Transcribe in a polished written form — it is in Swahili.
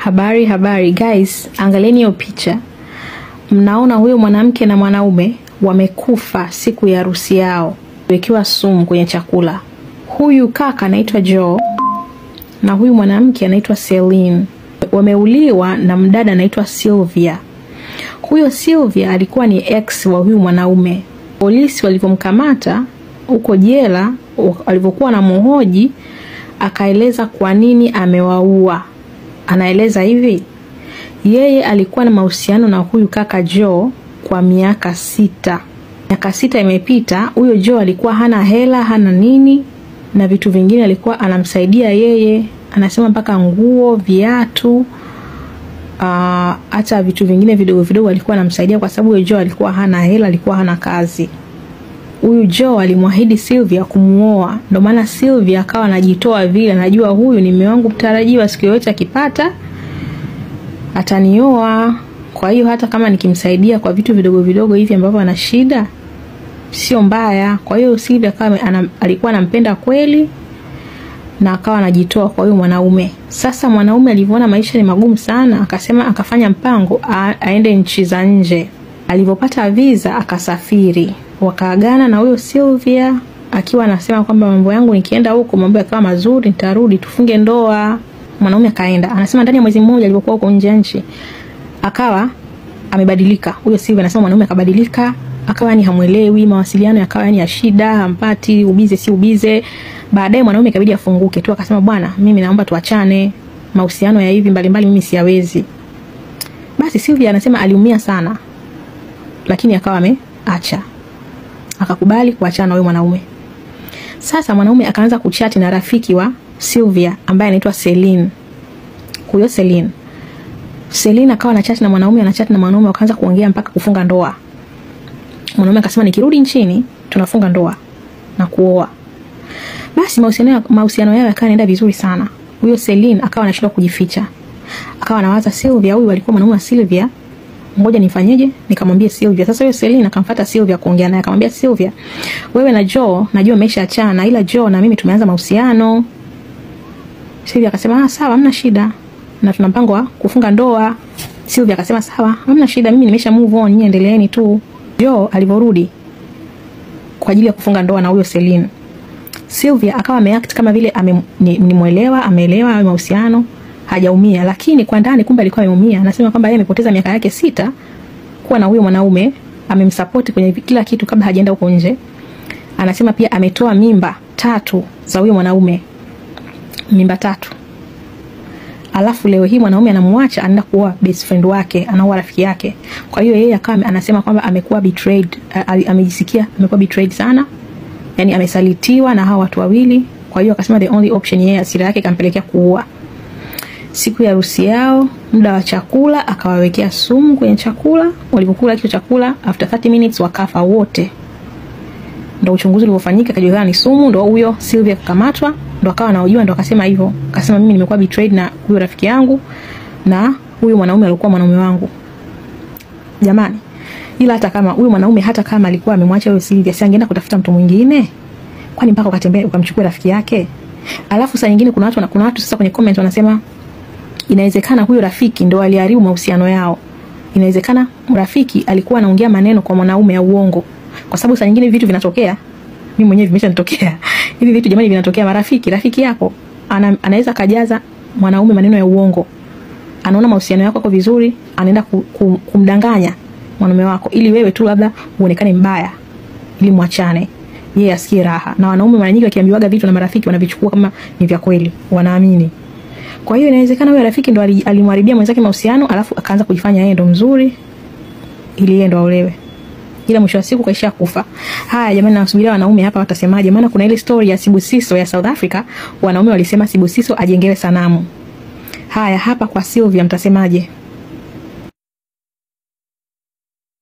Habari habari guys, angalieni hiyo picha. Mnaona huyo mwanamke na mwanaume wamekufa siku ya harusi yao, wekiwa sumu kwenye chakula. Huyu kaka anaitwa Joe na huyu mwanamke anaitwa Celine. Wameuliwa na mdada anaitwa Sylvia. Huyo Sylvia alikuwa ni ex wa huyu mwanaume. Polisi walipomkamata huko jela, walivyokuwa na mhoji, akaeleza kwa nini amewaua. Anaeleza hivi: yeye alikuwa na mahusiano na huyu kaka Joe kwa miaka 6. Miaka 6 imepita, huyo Joe alikuwa hana hela, hana nini na vitu vingine alikuwa anamsaidia yeye. Anasema mpaka nguo, viatu, hata vitu vingine vidogo vidogo alikuwa anamsaidia, kwa sababu huyo Joe alikuwa hana hela, alikuwa hana kazi. Huyu Joe alimwahidi Sylvia kumuoa. Ndio maana Sylvia akawa anajitoa vile, anajua huyu ni mume wangu mtarajiwa, siku yoyote akipata atanioa. Kwa hiyo hata kama nikimsaidia kwa vitu vidogo vidogo hivi ambavyo ana shida sio mbaya. Kwa hiyo Sylvia akawa alikuwa anampenda kweli na akawa anajitoa kwa huyu mwanaume. Sasa mwanaume alivyoona maisha ni magumu sana, akasema, akafanya mpango aende nchi za nje. Alipopata visa akasafiri. Wakaagana na huyo Sylvia akiwa anasema kwamba mambo yangu nikienda huko mambo yakawa mazuri nitarudi tufunge ndoa. Mwanaume akaenda. Anasema ndani ya mwezi mmoja alipokuwa huko nje nchi akawa amebadilika. Huyo Sylvia anasema mwanaume akabadilika, akawa ni hamuelewi, mawasiliano yakawa ni ya shida, hampati, ubize si ubize. Baadaye mwanaume ikabidi afunguke tu, akasema bwana, mimi naomba tuachane, mahusiano ya hivi mbalimbali mimi siyawezi. Basi Sylvia anasema aliumia sana, lakini akawa ameacha. Akakubali kuachana na huyo mwanaume. Sasa mwanaume akaanza kuchati na rafiki wa Sylvia ambaye anaitwa Celine. Huyo Celine. Celine akawa anachat na mwanaume, anachat na mwanaume, wakaanza kuongea mpaka kufunga ndoa. Mwanaume akasema nikirudi nchini tunafunga ndoa na kuoa. Basi mahusiano yao yakawa yanaenda vizuri sana. Huyo Celine akawa anashindwa kujificha. Akawa anawaza Sylvia, huyu alikuwa mwanaume wa Sylvia, ngoja nifanyeje? Nikamwambia Sylvia. Sasa huyo Celine akamfuata Sylvia kuongea naye, akamwambia Sylvia, wewe na Joe najua mmeshaachana, ila Joe na mimi tumeanza mahusiano. Sylvia akasema sawa, hamna shida, na tuna mpango wa kufunga ndoa. Sylvia akasema sawa, hamna shida, mimi nimesha move on, nyinyi endeleeni tu. Joe alivorudi kwa ajili ya kufunga ndoa na huyo Celine, Sylvia akawa ameact kama vile nimuelewa, ameelewa mahusiano, hajaumia, lakini kwa ndani kumbe alikuwa ameumia. Anasema kwamba yeye amepoteza miaka yake 6 kuwa na huyo mwanaume, amemsupport kwenye kila kitu kabla hajaenda huko nje. Anasema pia ametoa mimba 3 za huyo mwanaume, mimba 3. Alafu leo hii mwanaume anamwacha, anaenda kuoa best friend wake, anaoa rafiki yake. Kwa hiyo yeye akawa anasema kwamba amekuwa betrayed, amejisikia amekuwa betrayed sana. Yani amesalitiwa na hawa watu wawili. Kwa hiyo akasema the only option, yeye hasira yake ikampelekea kuua. Siku ya harusi yao, muda wa chakula, akawawekea sumu kwenye chakula. Walipokula hicho chakula, after 30 minutes wakafa wote. Ndio uchunguzi uliofanyika, kajulikana ni sumu. Ndio huyo Sylvia akakamatwa, ndio akawa anaojua, ndio akasema hivyo. Akasema mimi nimekuwa betrayed na huyo rafiki yangu na huyo mwanaume alikuwa mwanaume wangu. Jamani, ila hata kama huyo mwanaume, hata kama alikuwa amemwacha huyo Sylvia, si angeenda kutafuta mtu mwingine? Kwani mpaka ukatembea ukamchukua rafiki yake? Alafu saa nyingine kuna watu sasa kwenye comment wanasema inawezekana huyo rafiki ndo aliharibu mahusiano yao. Inawezekana rafiki alikuwa anaongea maneno kwa mwanaume ya uongo. Kwa sababu saa nyingine vitu vinatokea. Mimi mwenyewe vimeshanitokea. Hivi vitu jamani vinatokea. Marafiki, rafiki yako anaweza kajaza mwanaume maneno ya uongo. Anaona mahusiano yako yako vizuri, anaenda kumdanganya mwanaume wako ili wewe tu labda uonekane mbaya, ili muachane, yeye asikie raha. Na wanaume mara nyingi wakiambiwaga vitu na marafiki wanavichukua kama ni vya kweli, wanaamini. Kwa hiyo inawezekana huyo rafiki ndo alimharibia mwenzake mahusiano, alafu akaanza kujifanya yeye ndo mzuri ili yeye ndo aolewe. Ila mwisho wa siku kaisha kufa. Haya jamani, nawasubiria wanaume hapa watasemaje, maana kuna ile story ya Sibusiso ya South Africa, wanaume walisema Sibusiso ajengewe sanamu. Haya hapa kwa Sylvia mtasemaje?